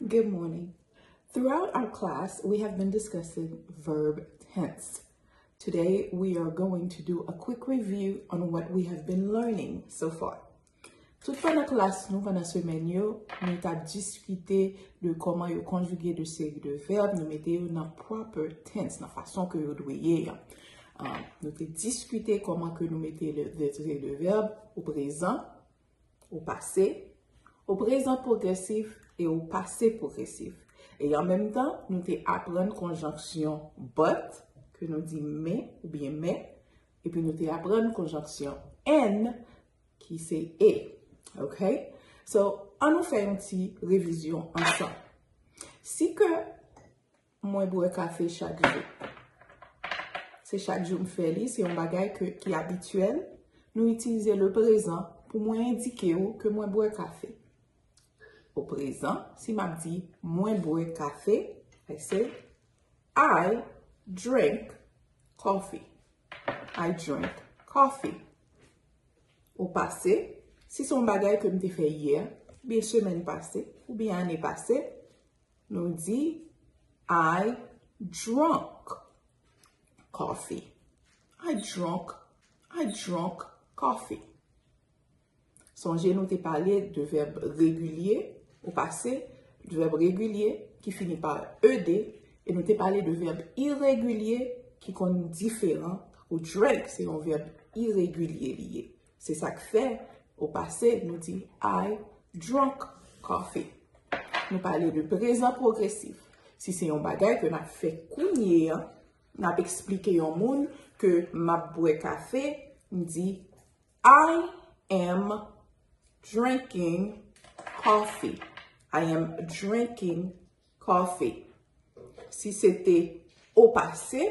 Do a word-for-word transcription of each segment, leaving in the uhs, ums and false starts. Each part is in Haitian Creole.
Good morning. Throughout our class, we have been discussing verb tense. Today, we are going to do a quick review on what we have been learning so far. Tout pandan klas nou, pandan semèn yo, nou t ap diskite de kòman yo konjige de seri de vèb, nou mete yo nan proper tense, nan fason ke yo dwe ye an. Ah, nou te diskite kòman ke nou mete le, de seri de vèb o prezan, o pase, o prezan pwogresif e o pase pwogresif. E an menm tan, nou te aprann konjonksyon but, ke nou di men oubyen men, epi nou te aprann konjonksyon and, ki se e. Ok? So, an nou fè yon ti revizyon ansanm. Si ke mwen bwè kafe chak jou, se chak jou m fè li, se yon bagay ke, ki abityèl, nou itilize le prezan pou mwen endike w ke mwen bwè kafe. O prezan, si m ap di mwen bwè kafe, I say, I drink coffee. I drink coffee. O pase, si se yon bagay ke m te fè yè, oubyen semèn pase, oubyen ane pase, nou di, I drunk coffee. I drunk, I drunk coffee. Sonje nou te pale de vèb regilye o pase, de vèb regilye ki fini pa ed, e nou te pale de vèb iregilye ki konn diferan. Ou drink, se yon vèb iregilye li ye. Se sa k fè, o pase, nou di, I drunk coffee. Nou pale de prezan pwogresif. Si se yon bagay ke n ap fè kounye a, n ap eksplike yon moun ke m ap bwè kafe, m di, I am drinking coffee. I am drinking coffee. Si se te o pase,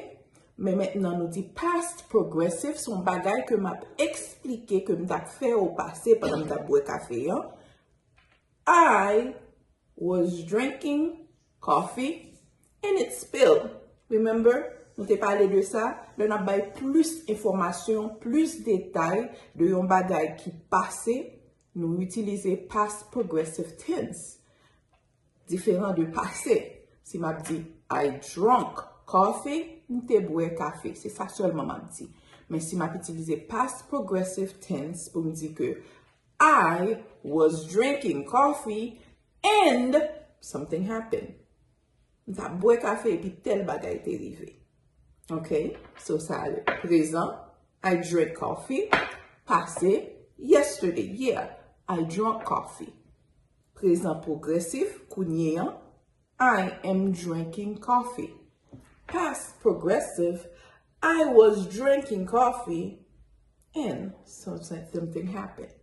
men mentnan nou di past progressive, se yon bagay ke m ap eksplike ke m t ap fè o pase pandan m t ap bwè kafe an. I was drinking coffee and it spilled. Remember, nou te pale de sa, lè n ap bay plis enfòmasyon, plis detay de yon bagay ki pase, nou itilize past progressive tense. Diferan de pase. Si m ap di, I drunk coffee, m te bwè kafe. Se sa sèlman m ap di. Men si m ap itilize past progressive tense pou m di ke I was drinking coffee and something happened. M t ap bwè kafe epi tèl bagay te rive. Ok? So, sa le prezan, I drank coffee. Pase, yesterday, yeah, I drunk coffee. Prezan pwogresif, kounye an, I am drinking coffee. Past progressive, I was drinking coffee and so something happened.